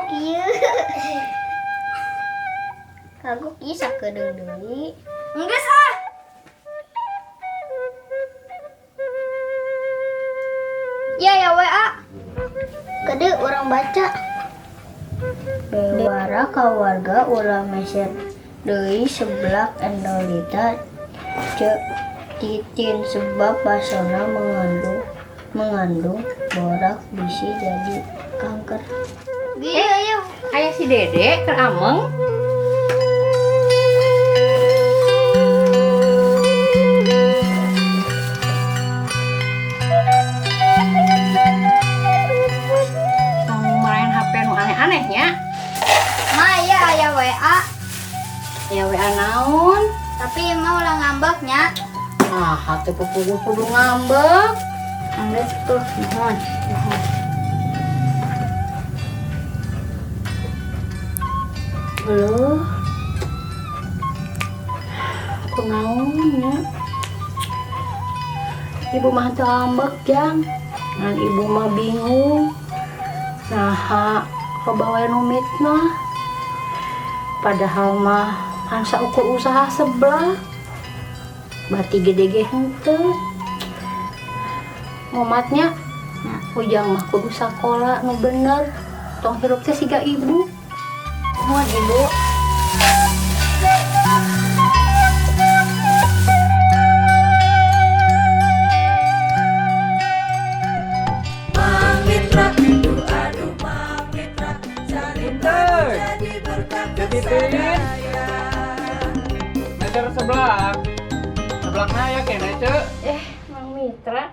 Ieu. Kagok ieu sakedeung deui. Enggeus ah. Ya ya WA. Kade urang baca. Bewara ka warga ulah meser deui seblak Endolita Ceu Titin sebab basona mengandung mengandung borak bisi jadi kanker. Eh, aya si Dede keur ameng. Tong main HP nu aneh-aneh nya. Ma, ya aya WA. Ya WA naon? Tapi mau ulah ngambeknya. Ah, hate pupugu kudu ngambek. Enggeus tuh, nuhun. Nuhun. Loh. Kunaon nya? Ibu mah teu ambek, Jang. Ngan ibu mah bingung. Naha loba wae nu mitnah. Padahal mah kan saukur usaha seblak. Bati gede ge henteu. Ngomatnya, ujang mah kudu sakola nu bener. Tong hirup teh siga ibu. Nuhun, Ibu. Pinter. Ceu Titin. Meser seblak. Seblakna aya keneh, Ceu. Eh, Mang Mitra,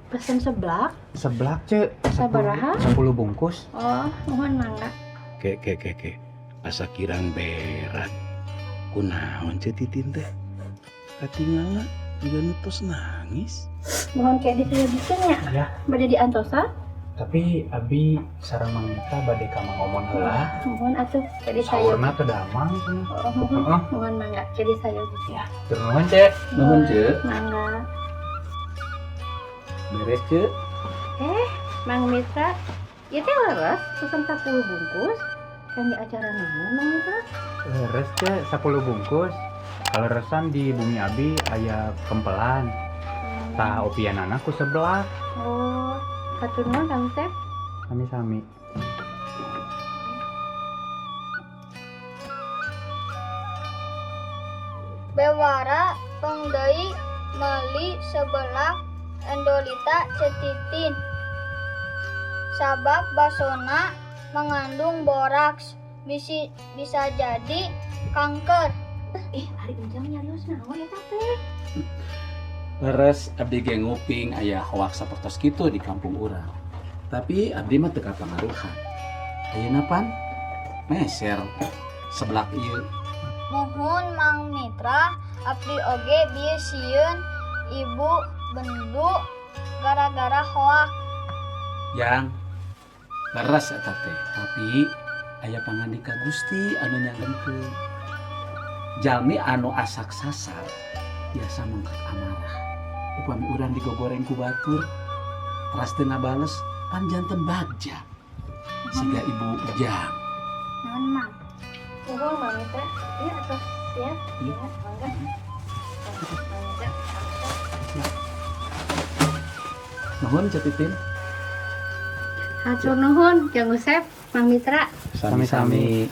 pesen seblak. Seblak, Ceu. Sabaraha? 10 bungkus. Oh, nuhun, mangga. Ke ke ke ke. Asa kirang berat. Kunaon Ceu Titin teh? Katinggalna juga nu tos nangis. Mohon kayak disayogikeun nya. Ya. Bade diantosan? Tapi abi sareng Mang Mitra bade ka Mang Omon heula. Mohon atuh jadi sayo. Saurna teu damang cenah. Oh, mohon, Heeh. mohon mangga jadi sayo. Ya, nuhun, Ceu. Nuhun, Ceu. Mangga. Beres, Ceu. Eh, Mang Mitra, ieu teh leres pesen 10 bungkus. Kan di acara naon, Mang Mitra? Leres, Ceu, 10 bungkus. Kaleresan di bumi abi aya kempelan. Tah opianana ku seblak. Oh, hatur nuhun, Kang Sep. Sami-sami. Bewara tong deui meuli seblak Endolita Ceu Titin. Sabab basona mengandung boraks bisi bisa jadi kanker. Eh, ari Ujang nyarios naon eta teh? Leres, abdi ge nguping aya hoaks sapertos kitu di kampung urang. Tapi abdi mah teu kapangaruhan. Ayeuna pan meser seblak ieu. Muhun Mang Mitra, abdi oge bieu sieun ibu bendu gara-gara hoak. Yang leres eta teh, tapi aya pangandika Gusti anu nyanggemkeun. Jalmi anu asak sasar biasa mangkat amarah. Upami urang digogoreng ku batur, teras teu ngabales pan janten bagja. Siga ibu Ujang. Nuhun, Mang. Nuhun, Mang Mitra. Iya atos ya. Iya. Ya, mangga. Mang Mitra, Kang Sep. Nuhun, Ceu Titin. Hatur nuhun, Kang Usep, Mang Mitra. Sami-sami.